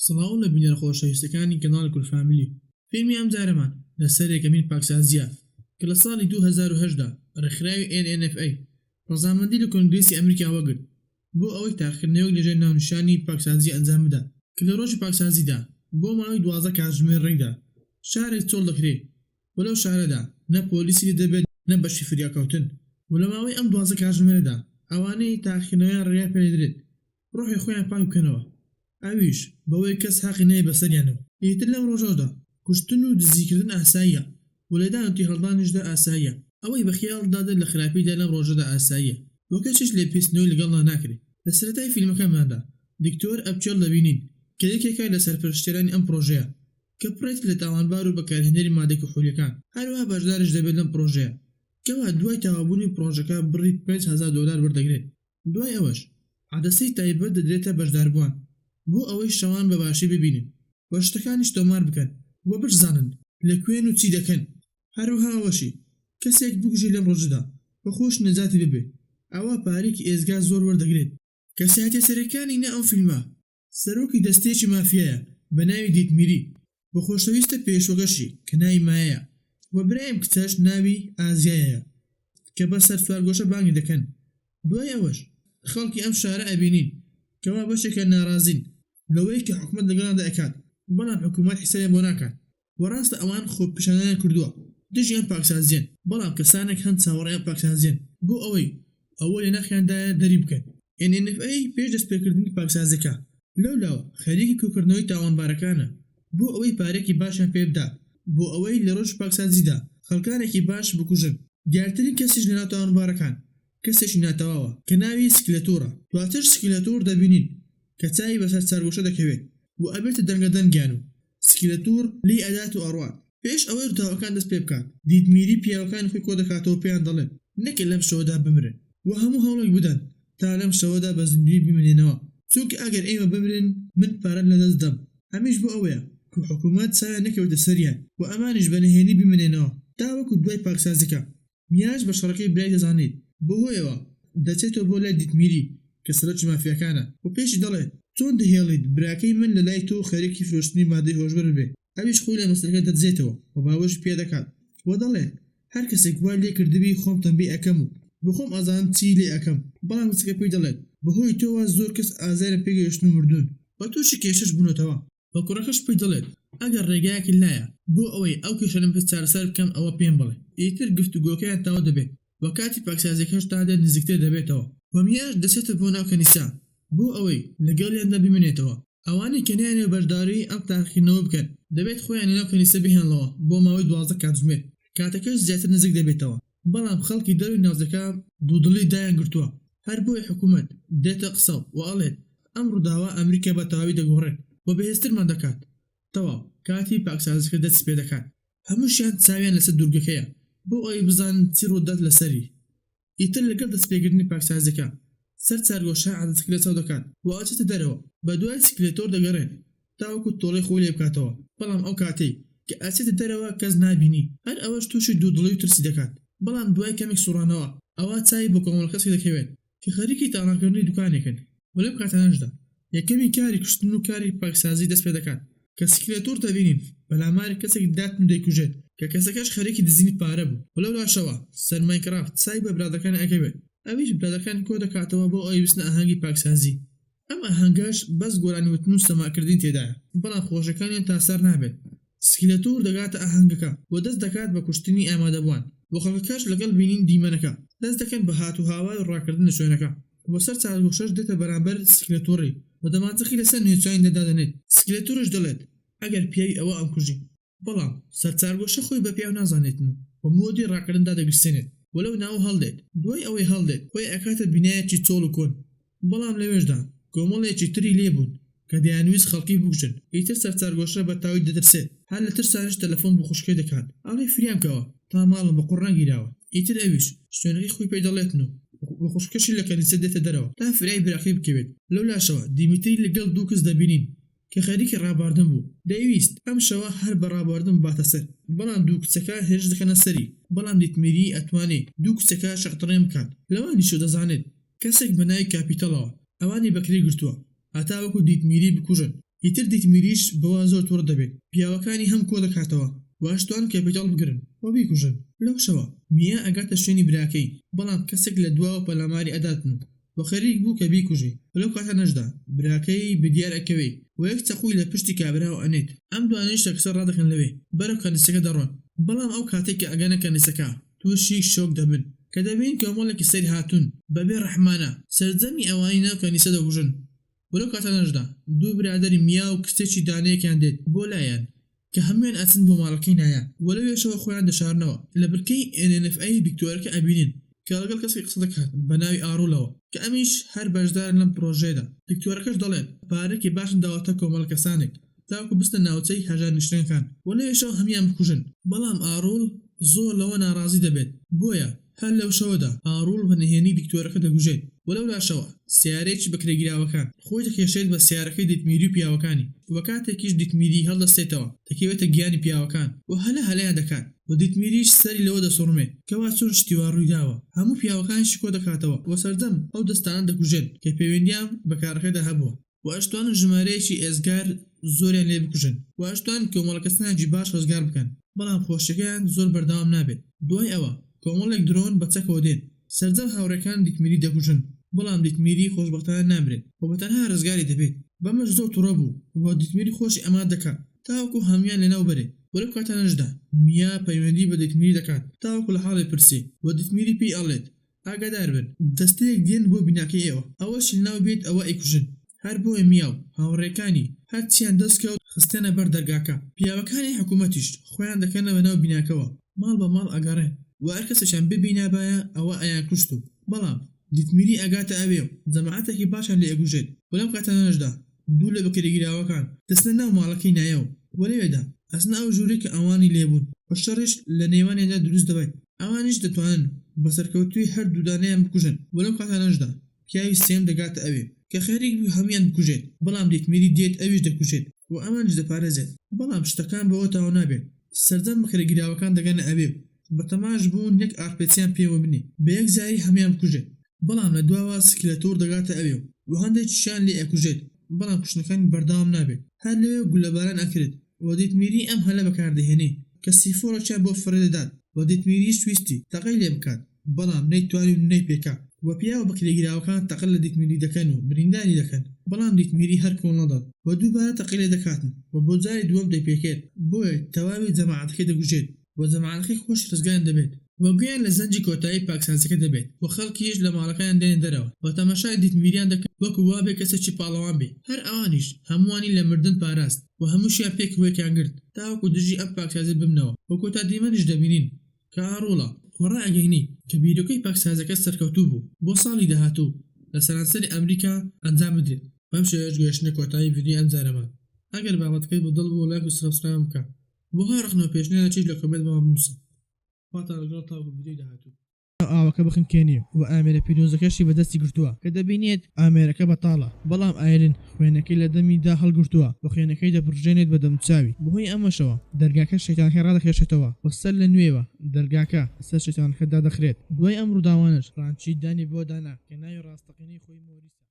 سڵاو لە بینەرە خۆشەویستەکانی کەناڵی کورد فاملی. فیلمی ئەمجارەمان لەسەر یەکەمین پاکسازییە کە لە ساڵی 2008 دا ڕێکخراوی NNFA ڕەزامەندی لە کۆنگرێسی ئەمریکا وەگرت بۆ ئەوەی تاقیکردنەوەیەک لەژێر ناونیشانی پاکسازی ئەنجام بدات کە لە ڕۆژی پاکسازیدا بۆ ماوەی 12 کاتژمێر ڕێکدا شارێک چۆڵ دەکرێت و لەو شارەدا نە پۆلیسی لێ دەبێت نە بەشی فریاکەوتن و لە ماوەی ئەم 12 کاتژمێرەدا ئەوانەی تاقیکردنەوەیان ڕێگای پێدەدرێت ڕۆحی خۆیان پاک بکەنەوە ئەویش بەوەی کەس هەقی نەیە بەسەریانەوە. ئیتر لەم ڕۆژەشدا کوشتن و دزیکردن ئاساییە و لێدان و تێهەڵدانیشدا ئاساییە. ئەوەی بە خەیاڵتدا دێت لە خراپیدا لەم ڕۆژەدا ئاساییە و کەسیش لێپرسینەوەی لەگەڵدا ناکرێت. لە سەرەتای فیلمەکەماندا دکتۆر ئەبچێڵ دەبینین کە یەکێکە لە سەرپەرشتیارانی ئەم پڕۆژەیە کە پڕێتی لە تاوانبار و بەکارهێنەری مادە کحولیەکان، هەروەها بەشداریش دەبێت لەم پڕۆژەیە کەوا دوای تەواوبوونی پڕۆژەکە بڕی 5000 دۆلار وەردەگرێت. دوای ئەوەش عەدەسەی تایبەت دەدرێتە بەشداربووان بۆ ئەوەی شەوان بە باشی ببینن و شتەکانیش تۆمار بکەن و بشزانن لە کوێن و چی دەکەن، هەروەها ئەوەشی کەسێک بکوژی لەم ڕۆژەدا و خۆشی نەجاتی ببێ ئەوا پارەیەکی ئێجگار زۆر وەردەگرێت. کەسایەتیە سەرەکیەکانی ناو ئەم فیلمە. سەرۆکی دەستەیەکی مافیایە بە ناوی دیتمیری و خۆشەویستە پێشوەکەشی کە ناوی مایەیە و برای ئەم کچەش ناوی ئازیایەیە کە بە سەر چوارگۆشە بانگی دەکەن. دوای ئەوەش خەڵکی ئەم شارە ئەبینین کەوا بەشێکیان ناڕازین لەوەی کە حکومەت لەگەڵیاندا ئەکات بەڵام حکومەت حیسابیان بۆ ناکات و ڕاستە ئەوان خۆپیشاندانیان کردووە دژی ئەم پاکسازیەن بەڵام کەسانێک هەن چاوەڕێی ئەم پاکسازیەن بۆ ئەوەی ئەوەی لە ناخیاندایە دەری بکەن. NNFA پێش دەستپێکردنی پاکسازیەکە لەولاوە خەریکی کۆکردنەوەی تاوانبارەکانە بۆ ئەوەی پارەیەکی باشیان پێ بدات بۆ ئەوەی لە ڕۆژی پاکسازیدا خەڵکانێکی باش بکوژن. دیارترین کەسیش لەناو تاوانبارەکان کەسێکی ناتەواوە کە ناوی سکلەتوڕە. دواتر سکلەتوڕ دەبینین کە چاوی بەسەر چارگۆشە دەکەوێت و ئەبێتە دەنگە دەنگیان و سکلەتوڕ لێی ئەدات و ئەڕوات. پێش ئەوەی ڕووداوەکان دەست پێ بکات دیتمیری پیاوەکانی خۆی کۆدەکاتەوە پێیان دەڵێت نەکە لەم شەوەدا بمرن و هەموو هەوڵێک بدەن تا لەم شەوەدا بە زیندوویی بمێننەوە چونکە ئەگەر ئێمە بمرن من پارە لەدەست دەم ئەمیش بۆ ئەوەیە کە حکومەت چاویان نەکەوێتە سەریان و ئەمانیش بە نهێنی بمێننەوە تاوەکو دوای پاکسازیکە میاش بە شەڕەکەی برای دەزانێت، بەهۆیەوە دەچێتەوە بۆ لای دیتمیری کە سەرۆکی مافیاکانە و پێشی دەڵێت، چۆن دەهێڵیت براکەی من لەلای تۆ خەریکی فرۆشتنی مادەی هۆشبەر ببێت؟ ئەویش خۆی لە مەسەلەکە دەدزێتەوە و باوەشی پێدەکات و دەڵێت، هەر کەسێک وای لێ کردبی خۆم تەمبێ ئەکەم و بەخۆم ئەزانم چی لێ ئەکەم، بەڵام کچەکە پێی دەڵێت، بەهۆی تۆوە زۆر کەس ئازاریان پێگەیشتن و مردوون و تووشی کێشەش بوونەتەوە. و کوڕەکەش پێی دەڵێت ئەگەر ڕێگایەکت لایە بۆ ئەوەی ئەو کێشانەم پێ چارەسەر بکەم ئەوە پێم بڵێ. ئیتر گفتوگۆکەیان تەواو دەبێت و کاتی پاکسازیەکەش تا دێت نزیکتر دەبێتەوە و میاش دەچێتە بۆ ناو کەنیسە بۆ ئەوەی لەگەڵیاندا بمێنێتەوە. ئەوانەی کە نایانەوێت بەشداری ئەم تاقیکردنەوە بکەن دەبێت خۆیان لەناو کەنیسە بهێڵنەوە بۆ ماوەی 12 کاتژمێر، کاتەکەش زیاتر نزیک دەبێتەوە بەڵام خەڵکی دەرەوەی ناوچەکە دوودڵی دایان گرتووە هەر بۆیە حکومەت دێتە قسە و ئەڵێت ئەم ڕووداوە ئەمریکا بە تەواوی دەگۆڕێت و بەهێزترمان دەکات تەواو کاتی پاکسازیکردن دەست پێدەکات هەمووشیان چاویان لەسەر دوورگەکەیە بۆ ئەوەی بزانن چی ڕوودەدات لەسەری ئیتر لەگەڵ دەستپێکردنی پاکسازیەکە سەر چارگۆشە عەدەسەکە لەچاو دەکات و ئەچێتە دەرەوە بەدوای سکلێتۆر دەگەڕێت تاوەکو تۆڵەی خۆی لێبکاتەوە بەڵام ئەو کاتەی کە ئەچێتە دەرەوە کەس نابینی هەر ئەوەش توشی دوودڵی و ترسی دەکات بەڵام دوای کەمێک سوڕانەوە ئەوا چاوی بە کۆمەڵە کەسێک دەکەوێت کە خەریکی تاڵانکردنی دوکانێکن و لەم کاتانەشدا یەکەمین کاری کوشتن و کاری پاکسازی دەست پێدەکات کە سکلێتۆر دەبینین پەلاماری کەسێک دەدات و دەیکوژێت کە کەسەکەش خەریکی دزینی پارە بوو و لەولاشەوە سەر ماینکرافت چاوی بە برادەرەکانی ئەکەوێت ئەویش برادەرەکانی کۆدەکاتەوە بۆ ئەوەی بچنە ئاهەنگی پاکسازی ئەم ئاهەنگەش بەس گۆرانی وتن و سەماکردنی تێدایە بەڵام خۆشیەکانیان تا سەر نابێت سکیلەتور دەگاتە ئاهەنگەکە و دەست دەکات بە کوشتنی ئامادەبووان و خەڵکەکەش لەگەڵ بینین دیمەنەکە دەست دەکەن بە هات و هاوار و ڕاکردن لە شوێنەکە و سەر چارگۆشەش دێتە بەرامبەر سکلەتوڕی و دەمانچەکەی لەسەر نێوچوانی دادەنێت سکلەتورش دەڵێت ئەگەر پیاوی ئەوە ئەمکوژی. بەڵام سەر چارگۆشە خۆی بە پیاو نازانێتن و مۆدی ڕاکردن دادەگرسێنێت و لەو ناوە هەڵدێت دوای ئەوەی هەڵدێت خۆی ئەکاتە بینایەکی چۆڵ و کۆن بەڵام لەوێشدا کۆمەڵێکی تری لێ بوون کە دەیانویست خەڵکی بکوژن ئیتر سەرچارگۆشە بە تاوی دەترسێت هەر لە ترسانیش تەلەفۆن بۆ خوشکەی دەکات ئەڵێ فریام کەوە تا ماڵم بە قوڕ نەگیراوە ئیتر ئەویش شوێنەکەی خۆی پێ دەڵێتن و خوشکەشی لە کەنیسە دێتە دەرەوە تا فریای براکەی بکەوێت لەولاشەوە دیمیتری لەگەڵ دوو کچ دەبینین کە خەریکی ڕابواردن بوو دەیویست ئەم شەوە هەر بە ڕابواردن بباتە سەر بەڵام دوو کچەکە هێرش دەکەنە سەری بەڵام دیتمیری ئەتوانێ دوو کچەکە شەقدڕێن بکات لەوانیشەوە دەزانێت کەسێک بە ناوی کاپیتەڵەوە ئەوانی بەکرێ گرتووە هەتاوەکو دیتمیری بکوژن. ئیتر دیتمیریش بەوە زۆر توڕە دەبێت، پیاوەکانی هەم کۆدەکاتەوە و ئەشتوان کەپیتاڵ بگرن و بیکوژن. لەو شەوە میا ئەگاتە شوێنی براکەی، بەڵام کەسێک لە دواوە پەلاماری ئەداتن و خەریک بوو کە بیکوژێ و لەو کاتانەشدا براکەی بەدیار ئەکەوێ و یەک چەقۆی لە پشتی کابراوە ئەنێت. ئەم دوانەیش یەکسەر ڕادەکەن لەوێ بەرەو کەنیسەکە دەڕۆن، بەڵام ئەو کاتەی کە ئەگەنە کەنیسەکە تووشی شۆک دەبن کە دەبین کۆمەڵێکی سەیر هاتوون بەبێ ڕەحمانە سەرجەمی ئەوانەی ناو کەنیسە دەکوژن و لەو کاتانەشدا دوو برادەری میا و کچێکی دانەیەکیان دێت بۆ لایان کە هەموویان ئەچن بۆ ماڵەکەی نایا و لەوێشەوە خۆیان دەشارنەوە. لە بنکەی NNFA دکتۆرەکە ئەبینن کە لەگەڵ کەسێک قسە دەکات بە ناوی ئاڕوڵەوە کە ئەمیش هەر بەشدارە لەم پڕۆژەیەدا. دکتۆرەکەش دەڵێت پارەیەکی باشم داوەتە کۆمەڵە کەسانێک تاوەکو بچنە ناوچەی هەژارنشینەکان و لەوێشەوە هەموویان بکوژن. بەڵام ئاڕوڵ زۆر لەوە ناڕازی دەبێت بۆیە هەر لەو شەوەدا ئاڕوڵ بە نهێنی دکتۆرەکە دەکوژێت و لەولاشەوە سەیارەیەکی بەکرێگیراوەکان خۆی دەکێشێت بە سەیارەکەی دیتمیری و پیاوەکانی و کاتێکیش دیتمیری هەڵدەستێتەوە دەکەوێتە گیانی پیاوەکان و هەلە هەلەیان دەکات و دیتمیریش سەری لەوە دەسوڕمێ کەوا چۆن شتی وا ڕوویداوە هەموو پیاوەکانیشی کۆدەکاتەوە و سەرجەم ئەو دەستانە دەکوژێت کە پەیوەندیان بە کارەکەدا هەبووە. و ئەشتوانن ژمارەیەکی ئێجگار زۆریان لێ بکوژن و ئەشتوانن کۆمەڵە کەسانێکی باش ڕزگار بکەن، بەڵام خۆشیەکەیان زۆر بەردەوام نابێت، دوای ئەوە کۆمەڵێک درۆن بە چەکەوە دێن سەرجەم هاوڕێکانی دیتمیری دەکوژن، بەڵام دیتمیری خۆشبەختانە نامرێت و بە تەنها ڕزگاری دەبێت، بەمەش زۆر توڕە بوو و دیتمیری خۆشی ئەمات دەکات تاوەکو هەموویان لەناو بەرێت و لەو کاتانەشدا میا پەیوەندی بە دیتمیری دەکات تاوەکو لە حاڵی پرسێ و دیتمیری پێی ئەڵێت ئاگاداربن دەستەیەک دێن بۆ بیناکەی ئێوە ئەوەشی لەناو بێت ئەوە ئەیکوژن هەر بۆیە میا و هاوڕێکانی هەرچیان دەست کەوت خستیانە بەر دەرگاکە پیاوەکانی حکومەتیش خۆیان دەکەنە بەناو بیناکەوە ماڵ بە ماڵ ئەگەڕێن و هەرکەسێکیان ببینابایە ئەوە ئەیانکوشت و بەڵام دیتمیری ئەگاتە ئەوێ و جەماعەتێکی باشیان لێ ئەکوژێت و لەم کاتانەشدا دوو لە بەکرێگیراوەکان دەچنە ناو ماڵەکەی نایەو و لەوێدا ئەچنە ئەو ژوورەی کە ئەوانی لێبوون و شەڕیش لە نێوانیاندا دروست دەبێت، ئەوانیش دەتوانن بە سەرکەوتوویی هەردوو دانەیان بکوژن و لەو کاتانەشدا پیاوی سێیەم دەگاتە ئەوێ کە خەریک بوو هەموویان بکوژێت، بەڵام دیتمیری دێت ئەویش دەکوژێت و ئەوانیش دەپارێزێت، بەڵام شتەکان بەوە تەواو نابێت، سەرجەم بەکرێگیراوەکان دەگەنە ئەوێ و بەتەماش بوون یەک ئارپێچیان پێوە بنێ بە یەکجاری هەموویان بکوژێت. بەڵام لە دواوە سکلەتۆر دەگاتە ئەوێ و هەندێکیشیان لێ ئەکوژێت، بەڵام کوشتنەکانی بەردەوام نابێت، هەر لەوێ گوللەباران ئەکرێت و دیتمیری ئەم هەلە بەکاردەهێنێ کە سیفۆڕێکیان بۆ فڕێ دەدات و دیتمیریش ویستی تەقەی لێ بکات بەڵام نەیتوانی و نەیپێکا و پیاوە بەکرێگیراوەکان تەقە لە دیتمیری دەکەن و برینداری دەکەن، بەڵام دیتمیری هەر کۆڵ نەدات و دووبارە تەقەی لێ دەکاتن و بۆ جاری دووەم دەیپێکێت، بۆیە تەواوی جەماعەتەکەی دەکوژێت و جەماعەتەکەی خۆشی ڕزگاریان دەبێت. و گوێیان لە زەنگی کۆتایی پاکسازیەکە دەبێت و خەڵکیش لە ماڵەکانیان دێنە دەرەوە و تەماشای دیتمیریان دەکەن وەکو وابێ کەسێکی پاڵەوان بێ، هەر ئەوانیش هەمووانی لە مردن پاراست و هەمووشیان پێکەوە یەکیان گرت تاوەکو دژی ئەم پاکسازیە ببنەوە و کۆتا دیمەنیش دەبینین کە ئاڕوڵە و ڕائەگەینی کە بیرۆکەی پاکسازیەکە سەرکەوتوو بوو بۆ ساڵی داهاتوو لە سەرانسەری ئەمریکا ئەنجام بدرێت. بەم شێوەیەش گەیشتینە کۆتایی ڤیدیۆی ئەمجارەمان ئەگەر بابەتەکەت بە دڵ بوو لایک و subscribe م بکە بۆ هەر ڕەخنە و پێشنیارێکیش لە comment بۆمان بنووسە. خواتان لەگەڵ تاوەکو ڤیدیۆی داهاتوو. ئاوەکە بخنکێنێ و ئامێرە پیرۆزەکەشی بە دەستی گرتووە کە دەبینێت ئامێرەکە بەتاڵە بەڵام ئایرن خوێنەکەی لە دەمیدا هەڵگرتووە و خوێنەکەی دەپڕژێنێت بە دەموچاوی بەهۆی ئەمەشەوە دەرگاکە شەیتانەکە ڕادەکێشێتەوە و سەر لە نوێوە دەرگاکە لەسەر شەیتانەکە دادەخرێت دوای ئەم ڕووداوانەش ڕانچی دانی بەوەدا نا کە ناوی ڕاستەقینەی خۆی مۆریسە.